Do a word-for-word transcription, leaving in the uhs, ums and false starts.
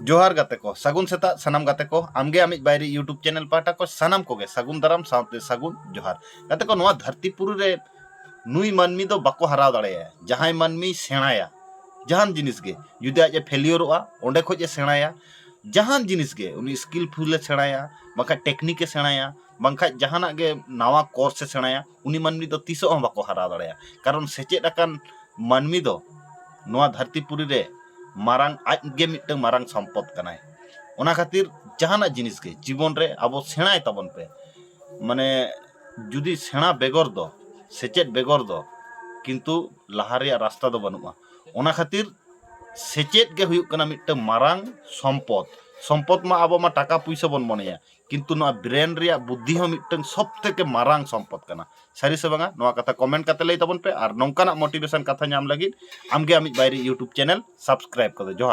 ᱡᱚᱦᱟᱨ ᱜᱟᱛᱮ ᱠᱚ, ᱥᱟᱹᱜᱩᱱ ᱥᱮᱛᱟᱜ ᱥᱟᱱᱟᱢ ᱜᱟᱛᱮ ᱠᱚ᱾ ᱟᱢᱜᱮ ᱟᱢᱤᱡ ᱵᱟᱭᱨᱤ YouTube ᱪᱮᱱᱮᱞ ᱯᱟᱦᱴᱟ ᱠᱚ ᱥᱟᱱᱟᱢ ᱠᱚᱜᱮ ᱥᱟᱹᱜᱩᱱ ᱫᱟᱨᱟᱢ ᱥᱟᱶᱛᱮ ᱥᱟᱹᱜᱩᱱ ᱡᱚᱦᱟᱨ᱾ ᱜᱟᱛᱮ ᱠᱚ, ᱱᱚᱣᱟ ᱫᱷᱟᱹᱨᱛᱤ ᱯᱩᱨᱤ ᱨᱮ ᱱᱩᱭ ᱢᱟᱹᱱᱢᱤ ᱫᱚ ᱵᱟᱠᱚ ᱦᱟᱨᱟᱣ ᱫᱟᱲᱮᱭᱟᱭᱟ᱾ ᱡᱟᱦᱟᱸᱭ ᱢᱟᱹᱱᱢᱤ ᱥᱮᱬᱟᱭᱟ ᱡᱟᱦᱟᱱ ᱡᱤᱱᱤᱥ ᱜᱮ, ᱡᱩᱫᱤ ᱟᱡ ᱮ ᱯᱷᱮᱞᱤᱭᱚᱨᱚᱜᱼᱟ, ᱚᱸᱰᱮ ᱠᱷᱚᱡ ᱮ ᱥᱮᱬᱟᱭᱟ᱾ ᱡᱟᱦᱟᱱ ᱡᱤᱱᱤᱥ ᱜᱮ, ᱩᱱᱤ ᱥᱠᱤᱞᱯᱷᱩᱞ ᱮ ᱥᱮᱬᱟᱭᱟ, ᱵᱟᱝᱠᱷᱟᱡ ᱴᱮᱠᱱᱤᱠ ᱮ ᱥᱮᱬᱟᱭᱟ, ᱵᱟᱝᱠᱷᱟᱡ ᱡᱟᱦᱟᱱᱟᱜ ᱜᱮ ᱱᱟᱣᱟ ᱠᱳᱨᱥ ᱮ ᱥᱮᱬᱟᱭᱟ, ᱩᱱᱤ ᱢᱟᱹᱱᱢᱤ ᱫᱚ ᱛᱤᱥᱚᱜ ᱦᱚᱸ ᱵᱟᱠᱚ ᱦᱟᱨᱟᱣ ᱫᱟᱲᱮᱭᱟᱜᱼᱟ᱾ ᱠᱟᱨᱚᱱ ᱥᱮᱪᱮᱫ ᱟᱠᱟᱱ ᱢᱟᱹᱱᱢᱤ ᱫᱚ ᱱᱚᱣᱟ ᱫᱷᱟᱹᱨᱛᱤ ᱯᱩᱨᱤ ᱨᱮ ᱢᱟᱨᱟᱝ, ᱟᱡ ᱜᱮ ᱢᱤᱫᱴᱟᱝ ᱢᱟᱨᱟᱝ ᱥᱚᱢᱯᱚᱫ ᱠᱟᱱᱟᱭ᱾ ᱚᱱᱟ ᱠᱷᱟᱹᱛᱤᱨ ᱡᱟᱦᱟᱱᱟᱜ ᱡᱤᱱᱤᱥ ᱜᱮ ᱡᱤᱵᱚᱱ ᱨᱮ ᱟᱵᱚ ᱥᱮᱬᱟᱭ ᱛᱟᱵᱚᱱ ᱯᱮ᱾ ᱢᱟᱱᱮ ᱡᱩᱫᱤ ᱥᱮᱬᱟ ᱵᱮᱜᱚᱨ ᱫᱚ, ᱥᱮᱪᱮᱫ ᱵᱮᱜᱚᱨ ᱫᱚ ᱠᱤᱱᱛᱩ ᱞᱟᱦᱟ ᱨᱮᱭᱟᱜ ᱨᱟᱥᱛᱟ ᱫᱚ ᱵᱟᱹᱱᱩᱜᱼᱟ᱾ ᱚᱱᱟ ᱠᱷᱟᱹᱛᱤᱨ ᱥᱮᱪᱮᱫ ᱜᱮ ᱦᱩᱭᱩᱜ ᱠᱟᱱᱟ ᱢᱤᱫᱴᱟᱝ ᱢᱟᱨᱟᱝ ᱥᱚᱢᱯᱚᱫ᱾ ᱥᱚᱢᱯᱚᱫ ᱢᱟ ᱟᱵᱚ ᱢᱟ ᱴᱟᱠᱟ ᱯᱩᱭᱥᱟᱹ ᱵᱚᱱ ᱢᱚᱱᱮᱭᱟ, ᱠᱤᱱᱛᱩ ᱱᱚᱣᱟ ᱵᱨᱮᱱ ᱨᱮᱭᱟᱜ ᱵᱩᱫᱽᱫᱷᱤ ᱦᱚᱸ ᱢᱤᱫᱴᱟᱝ ᱥᱚᱵ ᱛᱷᱮᱠᱮ ᱢᱟᱨᱟᱝ ᱥᱚᱢᱯᱚᱫ ᱠᱟᱱᱟ᱾ ᱥᱟᱹᱨᱤ ᱥᱮ ᱵᱟᱝᱟ, ᱱᱚᱣᱟ ᱠᱟᱛᱷᱟ ᱠᱚᱢᱮᱱᱴ ᱠᱟᱛᱮ ᱞᱟᱹᱭ ᱛᱟᱵᱚᱱ ᱯᱮ᱾ ᱟᱨ ᱱᱚᱝᱠᱟᱱᱟᱜ ᱢᱳᱴᱤᱵᱷᱮᱥᱚᱱ ᱠᱟᱛᱷᱟ ᱧᱟᱢ ᱞᱟᱹᱜᱤᱫ ᱟᱢᱜᱮ ᱟᱢᱤᱡ ᱵᱟᱭᱨᱤ YouTube ᱪᱮᱱᱮᱞ ᱥᱟᱵᱥᱠᱨᱟᱭᱤᱵ ᱠᱟᱛᱮ᱾ ᱡᱚᱦᱟᱨ᱾